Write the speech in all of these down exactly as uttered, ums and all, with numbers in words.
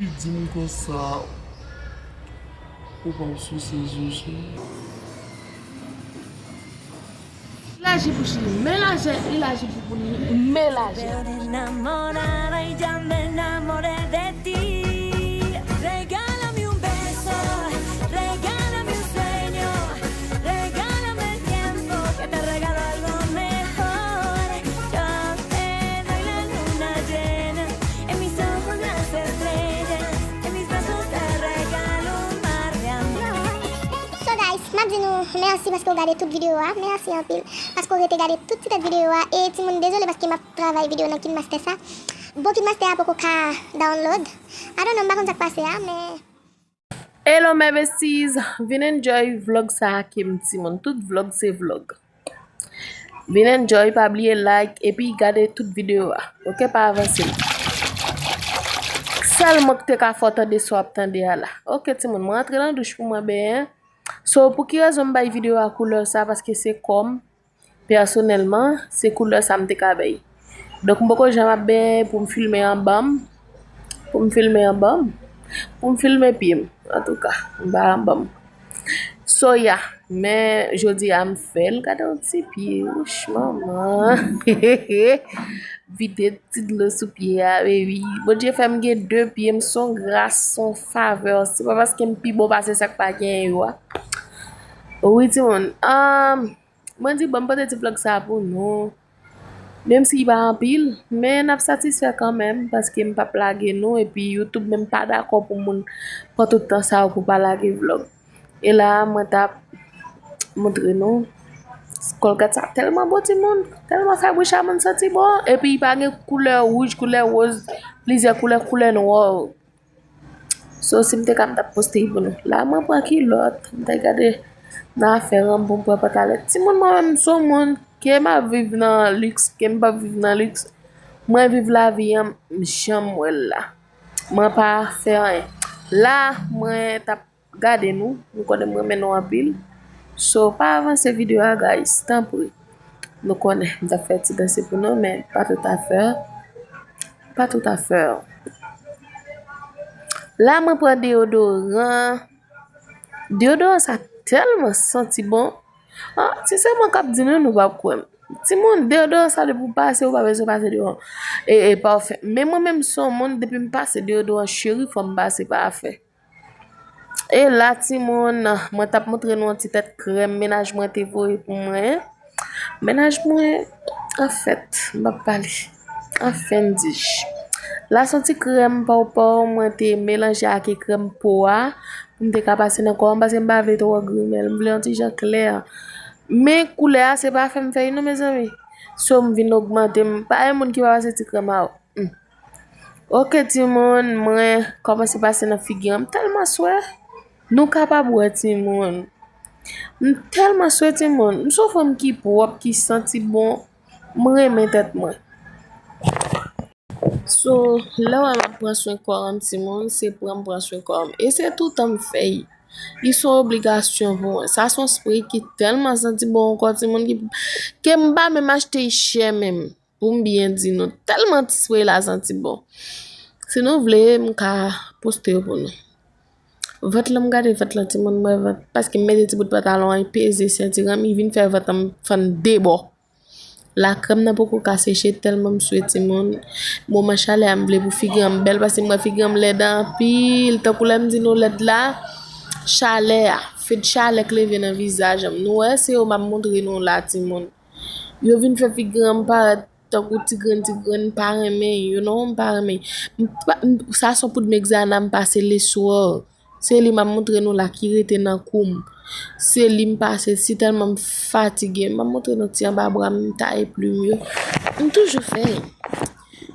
Li di m konsa, ou pa sou se zozo. Li laji pou chili, men lajè, li laji pou, pou li, men lajè. Veo enamorada y ya me enamoré de ti. Regálame un beso, regálame un sueño, regálame el tiempo, que te regalo algo mejor. Yo te doy la luna llena, en mis ojos las estrellas, en mis brazos te regalo un mar de amor. So guys, m ap di nou mèsi paske w gade tout videyo a. Mèsi anpil paske w rete gade tout ti tèt videyo a. E timoun, dezole paske m ap travay videyo nan KineMaster sa. Bon, KineMaster a poko ka download. I don't know, m pa konn sa k pase a, men Hello my besties, vin enjoy vlog sa a, ke m timoun, tout vlog se vlog. Vin enjoy, pa bliye like epi gade tout videyo a. Ok, pa avanse. Sèl mwen ki te ka fè w tande sa w ap tande a la. Ok timoun, mwen antre nan douch pou mwen benyen. So, pou ki rezon m bay videyo a koulè sa? Paske se kò m. Pèsonèlman, se koulè sa m te ka bay. Donk, m poko janm ap benyen pou m filme anba m. Pou m filme anba m. Pou m filme pye m. Antouka, m pa anba m. So, yeah. Men, jodi a, m fè l. Gade yon ti pye. Wouch, manman. Vide ti dlo sou pye a, baby. Bondye fè m gen de pye, m se yon gras, se yon favè. Se pa paske m pi bon pase sa k pa genyen yo a. Wi, timoun. Ahn, Mwen di, bon, m pote ti vlog sa pou nou. Menm si li pa anpil, men n ap satisfè kanmenm, paske m p ap lage nou, epi YouTube menm pa dakò pou moun pran tout tan sa yo pou pa lage vlog. E la a, mwen t ap montre nou. Colgate sa tèlman bon, timoun. Tèlman fè bouch a moun santi bon. Epi li pa gen koulè wouj, koulè woz, plizyè koulè, koulè nwa. So, si m te ka, m t ap poste l pou nou. La, mwen pran kilòt, m t al gade nan afè ranm pou m pran pantalèt. Timoun, mwen menm, m se yon moun, ke m ap viv nan liks, ke m p ap viv nan liks, mwen viv lavi an jan m wè l la. Mwen pa fè anyen. La, mwen t ap gade nou, nou konnen m renmen nou anpil. So, pa avanse videyo a, guys, tanpri. Nou konnen, m t ap fè ti danse pou nou, men pa tout afè. Pa tout afè. La, mwen pran deyodoran. Deyodoran sa tèlman santi bon. Ah, si se mwen k ap di nou, nou p ap kwè m. Timoun, deyodoran sa depi w pase, ou pa bezwen pase deyodoran. E, e pafen. Men mwen menm, se yon moun, depi m pase deyodoran cheri, fò m pase pafen. E la, timoun, mwen t ap montre nou yon ti tèt krèm mennaj mwen te voye pou mwen. Mennaj mwen, anfèt, m p ap pale. Anfen, m di. La, se yon ti krèm pawpaw mwen te melanje ak krèm po a, pou m te ka pase nan kò m, paske m pa vle twò grimèl. M vle yon ti jan klè. Men koulè a, se pa fè m fè l non, mezanmi. So, m vin ogmante, m pa yon moun ki pa pase ti krèm a. Hmm. Ok, timoun, mwen kòmanse pase nan figi an. M tèlman swè. Nou kapab wè, timoun. M tèlman swè, timoun. M se yon fanm ki pwòp, ki santi bon. M renmen tèt mwen. So, lè w wè m ap pran swen kò m, timoun, se pran m pran swen kò m. E se toutan m fè l. Li se yon obligasyon pou mwen. Sa se yon spray ki tèlman santi bon ankò, timoun, ki, ke m pa menm achte l chè menm. Pou m byen di nou, tèlman ti spray la santi bon. Si nou vle, m ka poste yo pou nou. Vant lan, m gade vant lan, timoun, m wè vant. Paske m mete ti bout pantalon an, li peze senti an, li vin fè vant lan fann de bò. La krèm nan poko ka seche, tèlman m swè, timoun. Moman chalè a, m vle pou figi an bèl, paske m wè figi an lèd anpil. Tankou lè m di nou lèd la, chalè a, fed chalè k leve nan vizaj an. Nou wè, se yo m ap montre nou la, timoun. Yo vin fè figi an parèt tankou ti grenn, ti grenn, m pa renmen yo non, m pa renmen. M pa, m, sa se yon poud Mexana m pase leswa. Se li m ap montre nou la ki rete nan kou m. Se li m pase, si tèlman m fatige, m ap montre nou ti anba bra m, m taye plim yo. M toujou fè.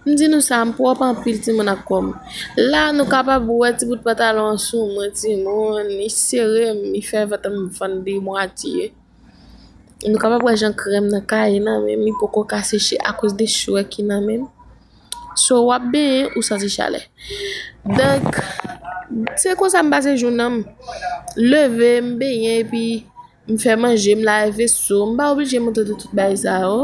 M di nou sa, m pwòp anpil timoun ak kò m. La, nou kapab wè ti bout pantalon an sou mwen, timoun. Li sere m, li fè vant m fann demwatye. Nou kapab wè jan krèm nan kaye nan men m, li poko ka seche akoz de swè ki nan men m. So, w ap benyen, ou santi chalè. Donk, se konsa m pase jounen m. Leve, m benyen, epi m fè manje, m lave veso. M pa oblije montre nou tout bagay sa yo.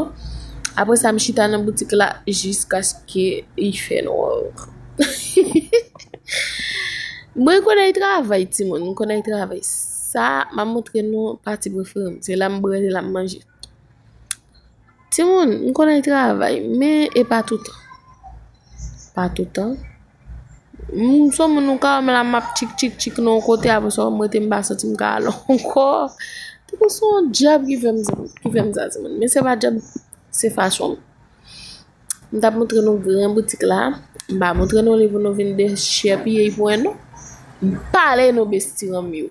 Apre sa, m chita nan boutik la jiskaske li fè nwa. Mwen konnen travay, timoun, mwen konnen travay. Sa, m ap montre nou pati prefere m. Se la m bwè, se la m manje. Timoun, m konnen travay, men e pa toutan. Pa toutan. M se yon moun ou ka wè m la, m ap tchik, tchik, tchik nan yon kote, apre sa, m rete, m pa santi m ka ale ankò. Tankou se yon dyab ki fè m sa, ki fè m sa, timoun. Men se pa dyab, se fason m. M t ap montre nou gran boutik la. M pa montre nou li pou nou vin dechèpiye pou en non. M pale nou bestiranm yo.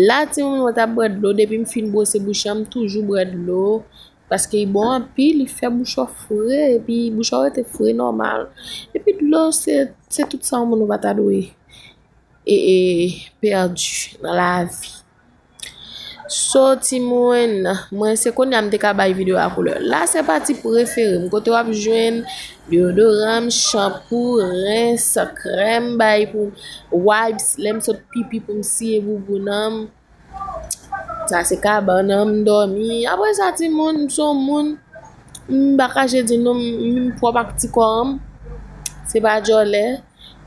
La, timoun, mwen t ap bwè dlo. Depi m fin bwose bouch lan, m toujou bwè dlo. Paske li bon anpil, li fè bouch ou fre, epi bouch ou rete fre nòmal. Epi dlo, se, se tout sa yon moun ou pa ta dwe e, e, pèdi nan lavi. So, timoun, mwen se kounye a m te ka bay videyo a koulè. La, se pati prefere m. Kote w ap jwenn deyodoran m, chanpou, rens, krèm bay pou wipes, lè m sot pipi pou m siye bouboun an m. Sa se kabann an m dòmi. Apre sa, timoun, m se yon moun, m pa kache di nou, m, m pwòp ak ti kò an m. Se pa djòlè.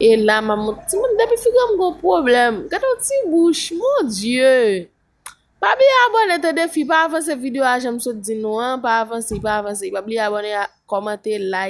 E la, m ap mont-, timoun, depi figi an m gon pwoblèm. Gade yon ti bouch, mon Dye! Pa bliye abòne tande fi, pa avanse videyo a jan m sot di nou an, pa avanse, pa avanse. Pa bliye abòne, a, kòmante, like,